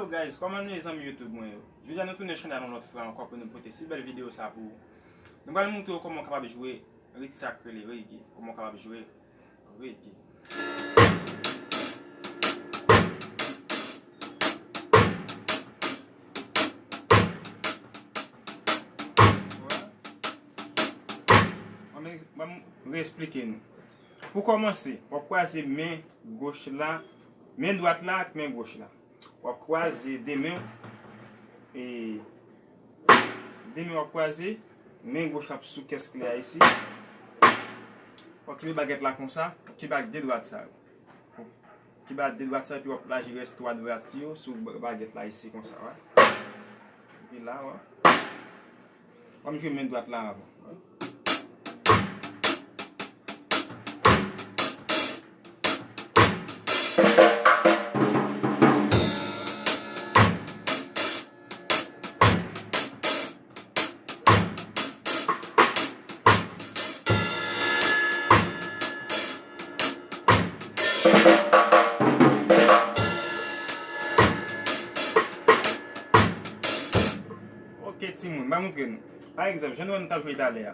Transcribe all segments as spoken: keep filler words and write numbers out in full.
Guys, kòman nou ye zanmi YouTube mwen yo? Jodi a nou tounen channel la yon lòt fwa ankò pou nou pote si bèl videyo sa pou ou. Nou pral montre w kòman w kapab jwe rit sa k rele reggae, kòman w kapab jwe reggae. Ann, ann reesplike nou. Pou kòmanse, w ap kwaze men goch la, men dwat la ak men goch la. W ap kwaze de men w, e, de men w ap kwaze, men goch la ap sou kès kle a isi. W ap kenbe bagèt la konsa, kenbe ak de dwat sa yo. Kenbe ak de dwat sa yo, epi w ap laji rès twa dwat yo sou ba-, bagèt la isi konsa, wè. Epi la, wè. W ap jwe men dwat la avan. Ok, timoun, m a montre nou. Pa egzanp, jan nou wè nou t ap jwe talè a.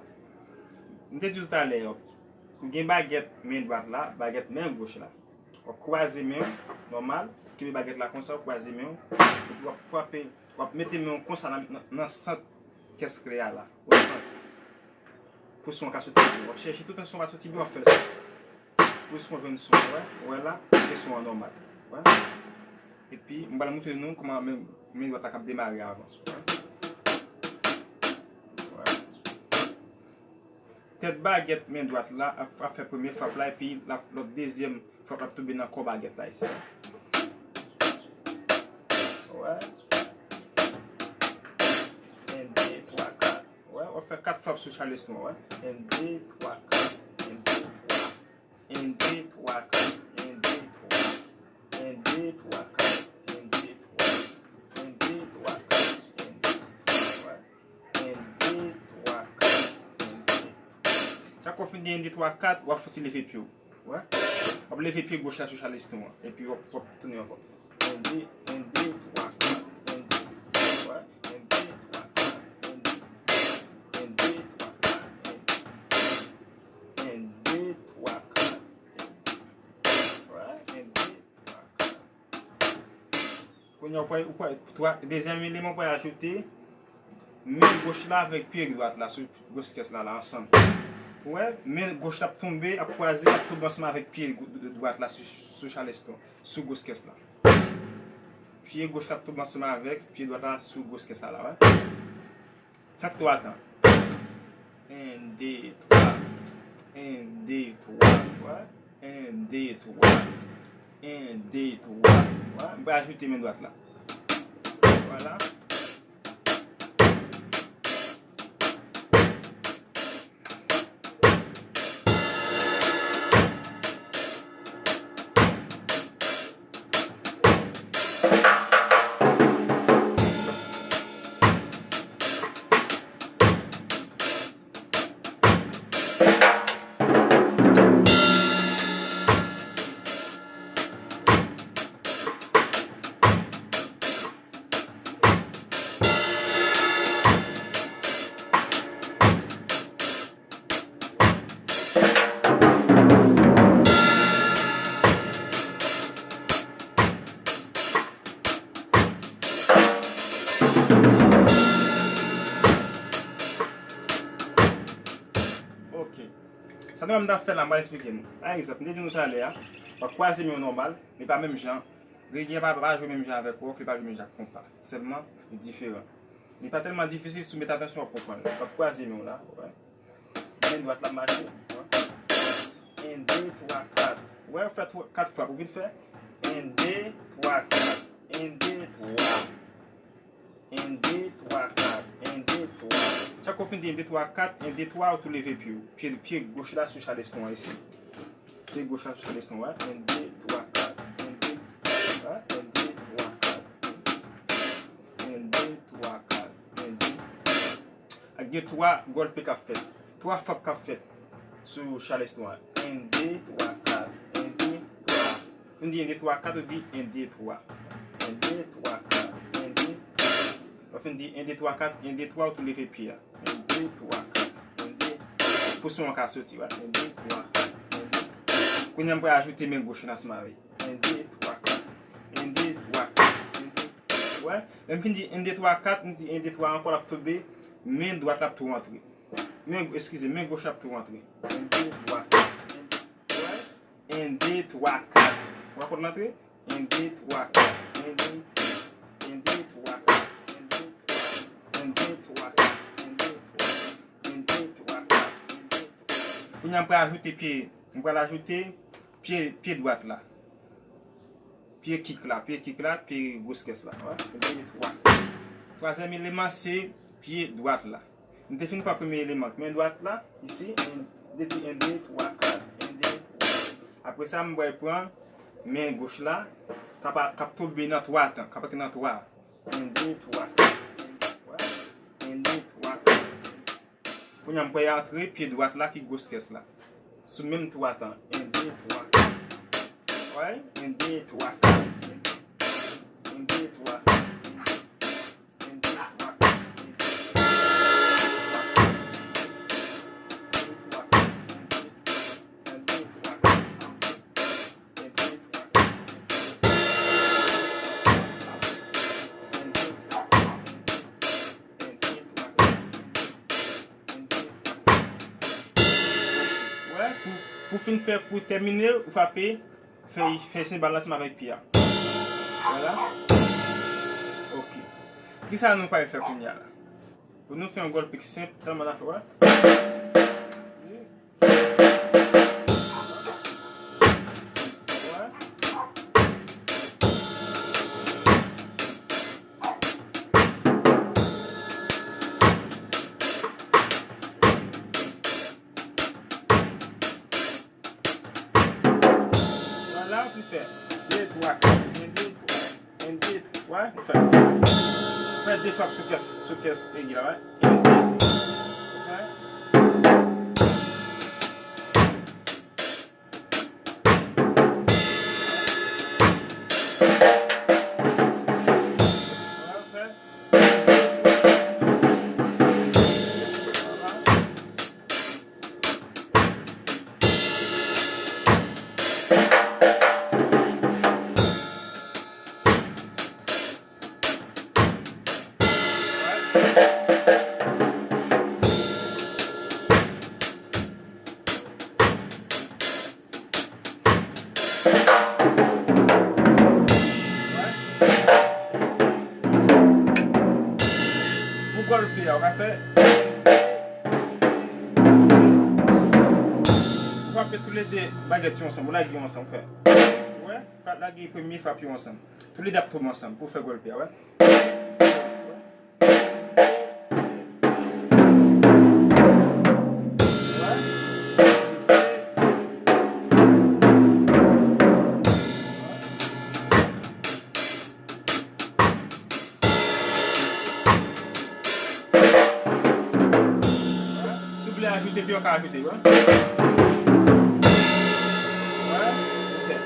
M te di w talè, w gen bagèt men dwat la, bagèt men goch la. W ap kwaze men w, nòmal, kenbe bagèt la konsa, w ap kwaze men w, epi w ap frape, w ap mete men w konsa nan, nan, nan sant kès kle a la, o sant. Pou son ka soti byen. W ap chèche toutan son pa soti byen, w ap fè l soti. Pou son jwenn son, wè, wè la, ke son an nòmal. Wè. Epi, m pral montre nou kòman men, men dwat la k ap demare avan. Wè. Wè. Tèt bagèt men dwat la ap, ap fè premye frap la, epi l ap, lòt dezyèm frap la ap tonbe nan kò bagèt la isi. Wè. En, de, twa, kat. Wè, w ap fè kat frap sou chaleston an, wè. En, de, twa, kat. En, de, twa. En, de, twa, kat. En, de, twa. En, de, twa, kat. En, de, twa. En, de, twa, kat. En, de, twa. Wè. En, de, twa, kat. En, de, twa. Chak fwa w fin di en, de, twa, kat, w ap fouti leve pye w. Wè. W ap leve pye goch la sou chaleston an. Epi w ap, w ap tounen ankò. En, de, en, de, twa, kat. En, de. Wè. En, de, twa, kat. En, de. En, de, twa, kat. En, de. En, de, twa, kat. En, de. Wè. En, de, twa, kat. Kounye a, ou pral, ou pral, twa, dezyèm eleman, ou pral ajoute men goch la avèk pye dwat la sou gwo kès la, la ansanm. Ou wè, men goch la ap tonbe, ap kwaze, ap tonbe ansanm avèk pye gwo-, dwat la sou, sou chaleston, sou gwo kès la. Pye goch la ap tonbe ansanm avèk pye dwat la sou gwo kès la, la, wè. Chak twa tan. En, de, twa. En, de, twa. Wè. En, de, twa. En, de, twa. Wè. M pral ajoute men dwat la. Vwala. Ok. Sa nou menm n ap fè la, m pral eksplike nou. Pa egzanp, m te di nou talè a, w ap kwaze men w nòmal, li pa menm jan. Reggae pa, pa jwe menm jan avèk rock, li pa jwe menm jan ak konpa. Sèlman, li diferan. Li pa tèlman difisil, si w mete atansyon, w ap konprann. W ap kwaze men w la, wè. Men dwat la ap mache. En, de, twa, kat. Wè, w fè twa, kat frap, ou vin fè. En, de, twa, kat. En, de, twa. En, de, twa, kat. En, de, twa. Chak w fin di en, de, twa, kat, en, de, twa, ou tou leve pye w. Pye, pye goch la sou chaleston an isi. Pye goch la sou chaleston an. En, de, twa, kat. En, de, twa, en, de, twa, kat. En, de, twa, kat. En, de. Ak gen twa gòlpe k ap fèt. Twa frap k ap fèt sou chaleston an. En, de, twa, kat. En, de, twa. Ou di en, de, twa, kat, ou di en, de, twa. En, de, twa, kat. Fin di en, de, twa, kat, en, de, twa, ou tou leve pye a. En, de, twa, kat, en, de. Pou son an ka soti, wè. En, de, twa, kat, en, de. Kounye a m pral ajoute men goch la ansanm avè l. En, de, twa, kat, en, de, twa, kat, en, de. Wè, lè m fin di en, de, twa, kat, m di en, de, twa ankò, l ap tonbe, men dwat la ap tou rantre. Men, eskize, men goch la ap tou rantre. En, de, twa, kat, en, de. Wè, en, de, twa, kat. Ou wè kòd l antre? En, de, twa, kat. En, de, en, de, twa, kat. En, de, twa, en, de, twa, kat. En, de, twa, en, de, twa, kat. En, de, twa. Kounye a, m pral ajoute pye, m pral ajoute pye, pye dwat la. Pye kik la, pye kik la, pye gwo kès la. Wè, en, de, twa. Twazyèm eleman, se pye dwat la. M te fin pran premye eleman, men dwat la, isi, en, depi en, de, twa, kat, en, de, twa. Apre sa, m pral pran men goch la, k ap, k ap tonbe nan twa tan, k ap antre nan twa. En, de, twa, kat, en, de, twa. En, de, twa, kat, en, de. Kounye a, m pral antre pye dwat la ki gwo kès la. Sou menm twa tan. En, de, twa, kat. Wè, en, de, twa, kat. En, de, twa, kat. En, de, twa, kat. Wè, pou, pou fin fè, pou tèmine, ou frape, fè, fè senbal la ansanm avèk pye a. Vwala. Ok. Kisa nou pral fè kounye a la? Pou nou fè yon gòl pik senp, sèlman n a fè, wè. Vwala, ou fin fè. De, twa, kat. En, de, twa. En, de, twa. Ou fè. Ou fè de frap sou kès, sou kès egi la, wè. En, de. Ou fè. Ou fè. Pou gòl pye a, ou ka fè. Ou frape toulede bagèt yo ansanm, ou lage yo ansanm, ou fè. Wè, frape lage premye frap yo ansanm. Toulede ap tonbe ansanm pou fè gòl pye a, wè. Si w vle ajoute pye, w ka ajoute, wè. Wè, ou fè.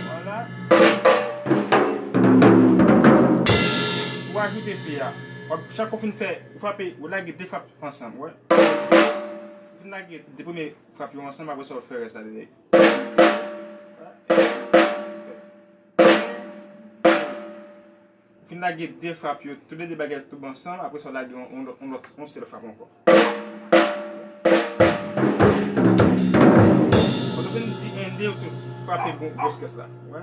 Vwala. Ou ajoute pye a. W ap, chak ou fin fè, ou frape, ou lage de frap ansanm, wè. Ou fin lage de premye frap yo ansanm, apre sa w fè rès la dèyè. Ou fin lage de frap yo, toulede bagay tonbe ansanm, apre sa w lage yon, yon lòt, yon lòt, yon sèl frap ankò. Kote w vin di en, de, ou tou frape bon, gwo kès la. Wè.